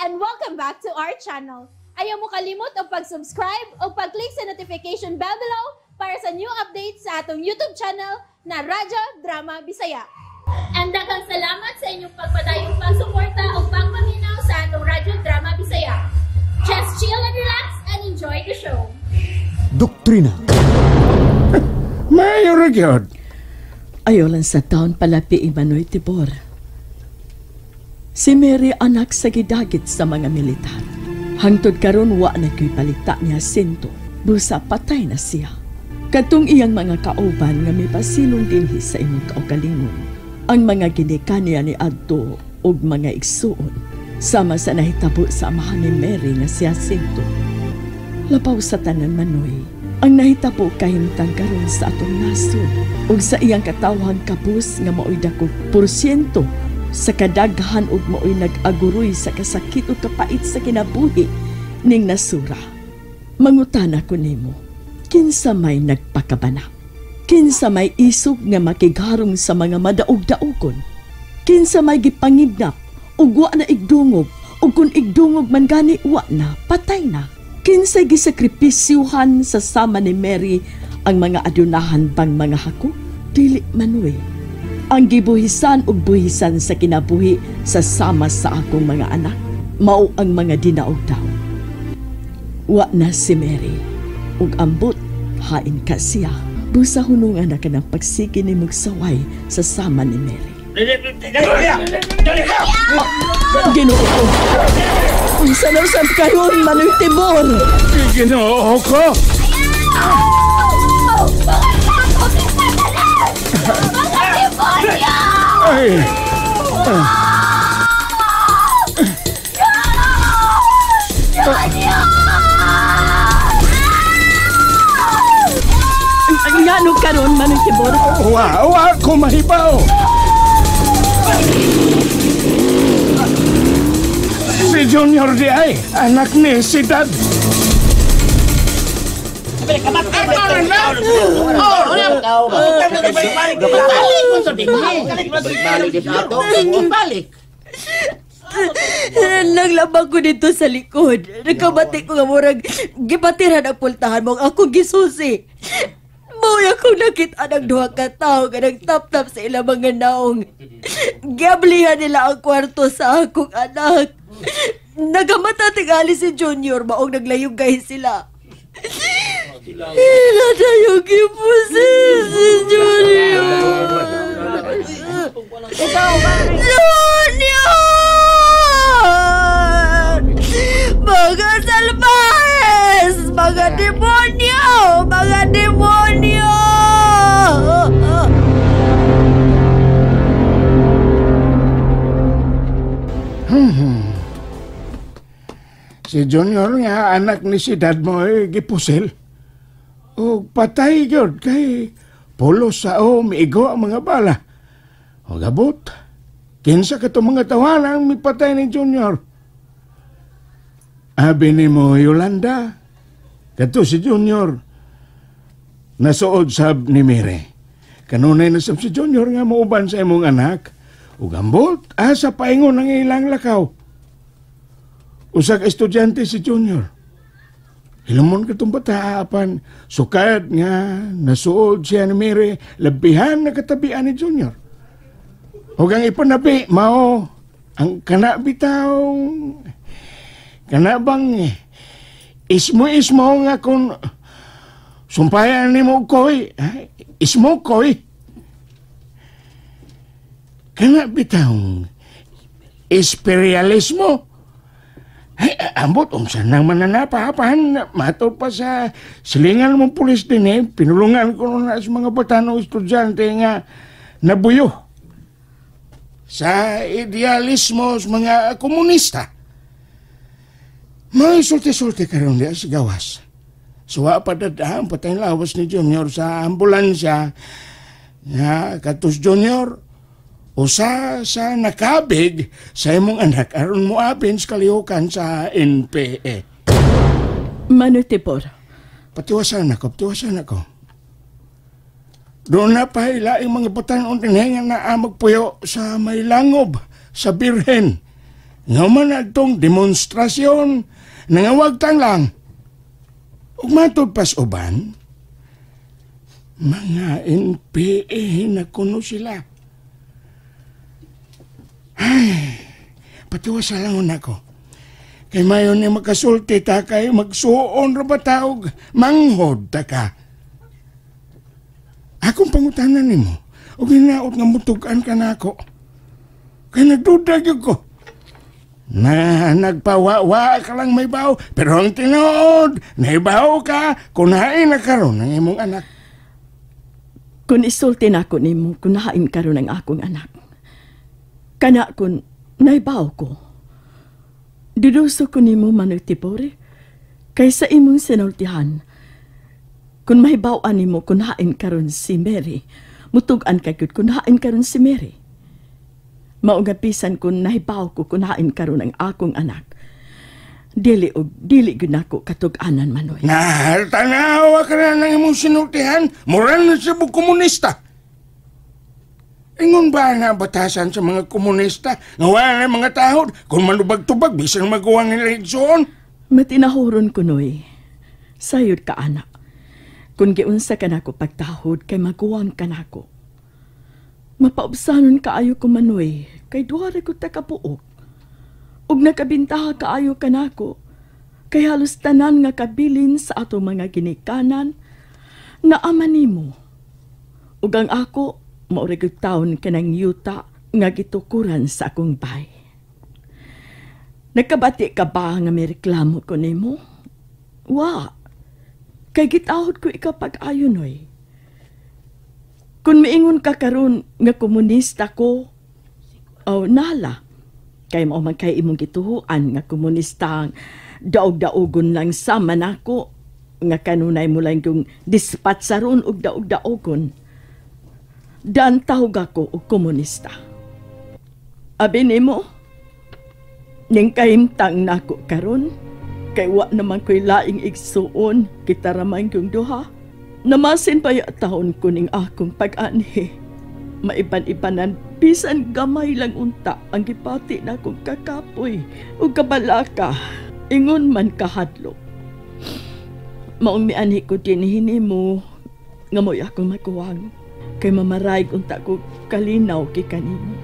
And welcome back to our channel. Ayaw mo kalimot og pag-subscribe o pag-click sa notification bell below para sa new updates sa atong YouTube channel na Radyo Drama Bisaya. And daghang salamat sa inyong pagpadayong pagsuporta o pagpaminaw sa atong Radyo Drama Bisaya. Just chill and relax and enjoy the show. Doktrina. Mayo ra gyud. Ayaw lang sa taon palapi Manoy Tibor. Si Mary anak sa gidagit sa mga militar. Hangtod karon wa na ko'y palita ni Jacinto. Busa patay na siya. Katong iyang mga kauban nga mipasilong dinhi sa imong kaugalingon. Ang mga ginikaniya ni adto ug mga igsuon. Sama sa nahitabo sa amahan ni Mary nga si Jacinto. Labaw sa tanan, Manoy, ang nahitabo kahimtang karon sa atong nasod ug sa iyang katawhang kabus nga maoy dakong porsyento sa kadaghan ug maoy nag-aguroy sa kasakit ug kapait sa kinabuhi ning nasura. Mangutana ko nimo, kinsa may nagpakabana? Kinsa may isog nga makigharong sa mga madaog-daogon? Kinsa may gipangidnap ug wa na igdungog, ug kung igdungog man gani wa na, patay na? Kinsay gisakripisyuhan sa sama ni Mary ang mga adunahan bang mga hako? Dili manoy. Ang gibuhisan ug buhisan sa kinabuhi sa sama sa akong mga anak, mao ang mga dinaog-daog. Wa na si Mary, ug ambot hain ka siya. Busa hunungan na ka ng pagsige ni magsaway sa sama ni Mary. Ginoo ko! Unsa na usab karon, Manoy Tibor? Ginoo ko. Mga demonyo! Ay. Ngano karon, Manoy Tibor? Wa ko mahibaw. Si Junior di ay, anak ni si Dad. Naglabang ko dito sa likod. Nagkabati ko nga murag gipatiran ang pultahan mo ang akong gisusi. Mao'y akong nakita ng duha ka tawo nga nagtap-tap sa ilang mga naong. Giablihan nila ang kwarto sa akong anak. Nagamata tingali si Junior, maong naglayog gay sila. Ila na yung gipusin si Junior. Junior! Mga salbahes! Mga demonyo! Mga demonyo! Si Junior nga anak ni si Dad mo eh, gipusil. O patay gyud kay pulos sa o miigo ang mga bala. O gabot, kinsa kato mga tawanan ang mipatay ni Junior? Abi ni mo Yolanda, kato si Junior nasuod sab ni Mary. Kanunay na sab si Junior nga mauban sa imong anak. O gambot, asa paingon ang ilang lakaw. Usa ka estudyante si Junior. Hilamon katong bata apan sukad nga nasuod siya ni Mary, labihan na katabian ni Junior. Ug ang ipanabi mao ang kana bitaw kana bang ismo-ismo nga kung sumpayan nimo koy, ismo koy. Kana bitaw imperialismo. Ay, ambot, unsa nang mananapahapahan, matod pa sa silingan mong pulis din eh. Pinulungan ko na sa mga batanong estudyante nga nabuyo sa idealismo sa mga komunista. Mga sulti-sulti karon diya sa gawas. Suwa pa dadaan, patay lawas ni Junior sa ambulansya. Nga, katos Junior, usa sa nakabig sa imong anak aron moapin sa kalihukan sa NPA. Manoy Tibor. Patiwasan ako, patiwasan ako. Doon na pa ilaing mga batan-on tinhengan na amagpuyo sa may langob sa Birhen. Nga man atong demonstrasyon, nangawagtang lang. Ug matud pas uban, mga NPA na kuno sila. Ay, patiwasa lang ako. Kay mayon ni makasulti ta kay magsuon ra ba taog, manghod ta ka. Akong pangutanan nimo, ug hinaot nga mutug-an ka nako. Kay nagduda gyud ko. Na nagpawawa ka lang may bawo, pero ang tinuod, naibaw ka kung hain na karon ang imong anak. Kung isulti na ako nimo, kung hain karon ang akong anak. Kana kun naibaw ko. Duduso ko nimo Manoy Tibore, kay sa imong sinultihan. Kung mahibaw-an nimo kung hain karon si Mary, mutug-an ka gyud kung hain karon si Mary. Mao nga bisan kun nahibaw ko kung hain karon ang akong anak. Dili og dili gyud nako katug-anan, Manoy. Na, tanawa ka na ng imong sinultihan, moral na sa komunista. Ingon ba na batasan sa mga komunista nga wala na mga tahod kung manubag-tubag bisan magawa nila igsoon? Matinahuron ko, Noy. Sayod ka, anak. Kung giunsa ka nako pagtahod kay maguwang ka nako. Mapaubsanon kaayo ko, Manoy, kay duha ra ko takabuok. Ug nakabintaha kaayo ka nako, kay halos tanan nga kabilin sa atong mga ginikanan na ama nimo. Ug ang ako mao ra gyud taon kanang yuta nga gitukuran sa akong bay. Nagkabati ka ba nga may reklamo ko nimo? Wa. Kay gitahod ko ikaw pag-ayon, oy. Kung miingon ka karon nga komunista ko, aw nala. Kay mao man kay imong gituhuan nga komunista ang daog-daogon lang sa manako nga kanunay mo lang yung dispatsaron og daog-daogon. Dan tawag ako og komunista. Abi nimo, ning kahimtang nako karon, kay wa naman ko'y laing igsuon, kita raman yung duha. Namasin pa ya taon ko ning akong pag-anhi. Maiban-ibanan, bisan gamay lang unta ang gipati na akong kakapoy o kabalaka, ingon man kahadlok. Maong mianhi ko din hinimo, nga mo'y akong makuwang. Kay mamaray unta ko kalinaw kay kanimo.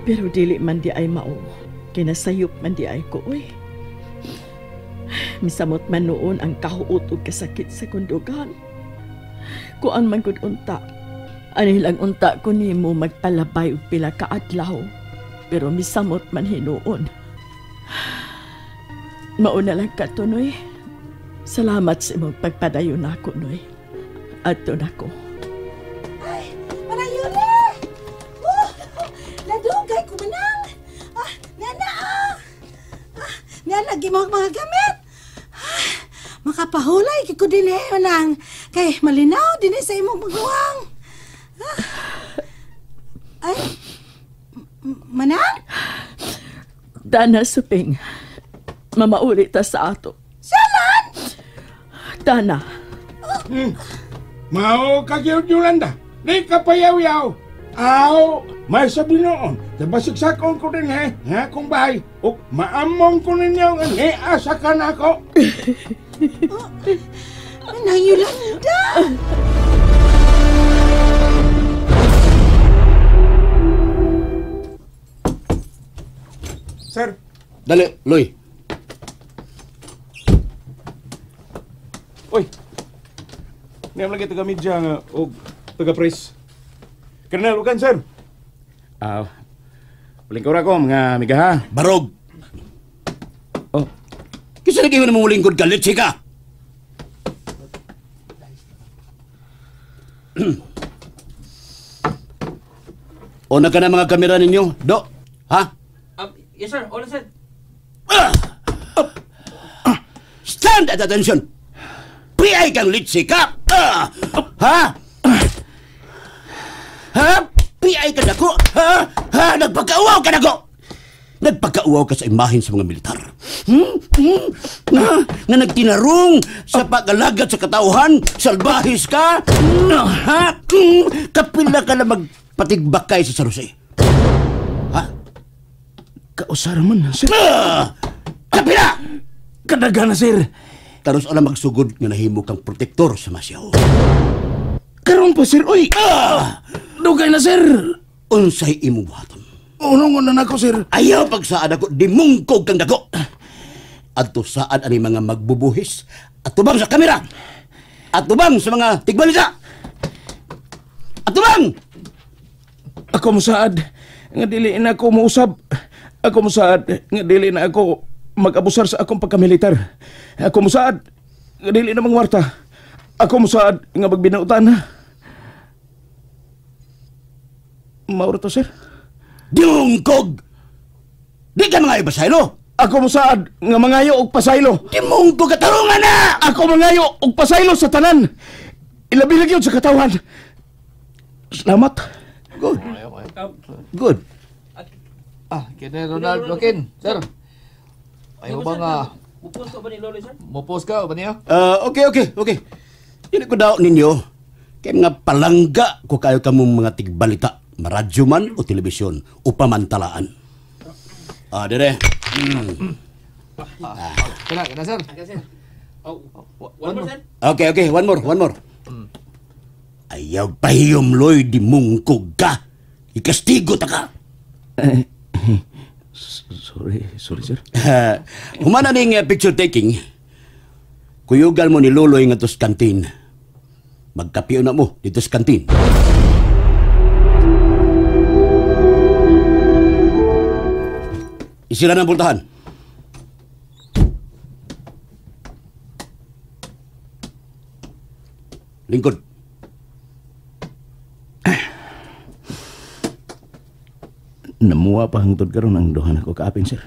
Pero dili man di ay mao, kinasayop man di ay ko, oy. Misamot man noon ang kahuot og kasakit sa kundugan. Kuan man gud unta. Ani lang unta ko nimo magpalabay og pila ka adlaw. Pero misamot man hinuon. Mao na lang ka Noy. Salamat sa imong pagpadayon nako, Noy. Adto nako. Ay, Marayula! Oh, nadugay ko manang. Ah, nana ah. Ah, nana gimong mga gamit. Ah, makapahulay kay ko din eh, manang. Kay malinaw din eh sa imong pagguwang. Ah. Ay, manang? Dana, Suping. Mamauli ta sa ato. Salan? Dana. Mao ka gyud, Yolanda. Di ka payaw-yaw. Aw, may sabi noon. Tabasigsakon ko din eh, nga akong bahay. O maamong ko ninyo nga niasa ka na ako. Manang Yolanda! Sir. Dali, Loy. Uy. Niyam lagi taga media nga og taga press. Colonel, ugan sir. Lingkod ako mga amiga ha. Barog. Oh. Kisa lagi mo lingkod ka, litsi ka. Una ka na mga kamera ninyo, Do. Ha? Yes sir, all set. Stand at attention. PI kang litsi ka. Ha? Ha? PI ka nako? Ha? Ha? Nagpagkauaw ka nako? Nagpagkauaw ka sa imahin sa mga militar. Nga nagtinarong sa pag-alagad sa katauhan, salbahis ka? Ha? Kapila ka na magpatigbakay sa San Jose. Ha? Kausara man, sir. Kapila! Kadaga na, sir. Karon sa magsugod nga nahimo kang protektor sa masyaw. Karon pa, sir. Uy! Dugay na, sir. Unsay imong buhaton? Unong na nako, sir. Ayaw pagsaad ako, dimungkog kang dako. Adto saad ani mga magbubuhis. Atubang sa kamera. Atubang sa mga tigbalita. Atubang! Ako mosaad nga dili na ako mousab. Ako mosaad nga dili na ako mag-abusar sa akong pagkamilitar. Ako mosaad nga dili na mangwarta. Ako mosaad nga magbinautan. Mauro to, sir. Dimungkog! Di ka mga ibasaylo! Ako mosaad nga mangayo og pasaylo. Dimungkog katarungan na! Ako mangayo og pasaylo sa tanan. Ilabi lang yun sa katawan. Salamat. Good. Good. Kini Ronald Joaquin, sir. Ayaw ba nga Mupos ka ba ni Lolo, sir? mupos ka ba niya? Okay. Dili ko daw ninyo kay mga palangga ko kayo kamong mga tigbalita, maradyo man o telebisyon o pamantalaan. Dire. Kana sir. Okay, sir. Oh, one more, sir. Okay, one more. Ayaw pahiyom, Loy, di mungkog ka. Ikastigo ta ka. Sorry, sir. Humana ning picture taking. Kuyugan mo ni Loloy nga tos kantin. Magkapiyo na mo dito sa kantin. Isira ng pultahan. Lingkod. Namuha pa hangtod karon ang duha nako kaaping, sir.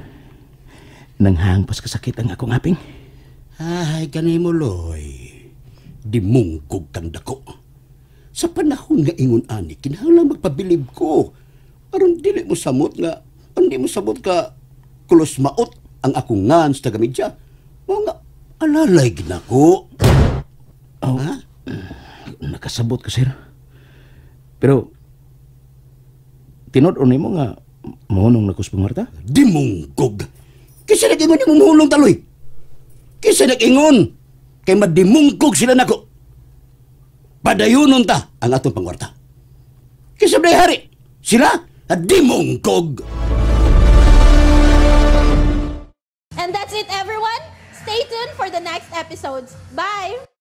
Nanghang pas kasakit ang akong aping. Ay, ganay mo, Loy. Dimungkog kang dako. Sa panahon nga ingon ani, kinahanglan magpabilib ko. Aron dili mo samot nga, hindi mo samot ka kulos maot ang akong ngan sa tagamidya. Mao nga, alalay ginako. Oh, ha? Nakasabot ko, sir. Pero, tinod-on mo nga, mahunong na kus pangwarta? Dimungkog! Kisa nag-ingon yung muhulong taloy. Kisa nag-ingon, kay madimungkog sila nako. Padayunon ta ang atong pangwarta. Kisa ba hari? Sila, dimungkog! And that's it, everyone. Stay tuned for the next episodes. Bye!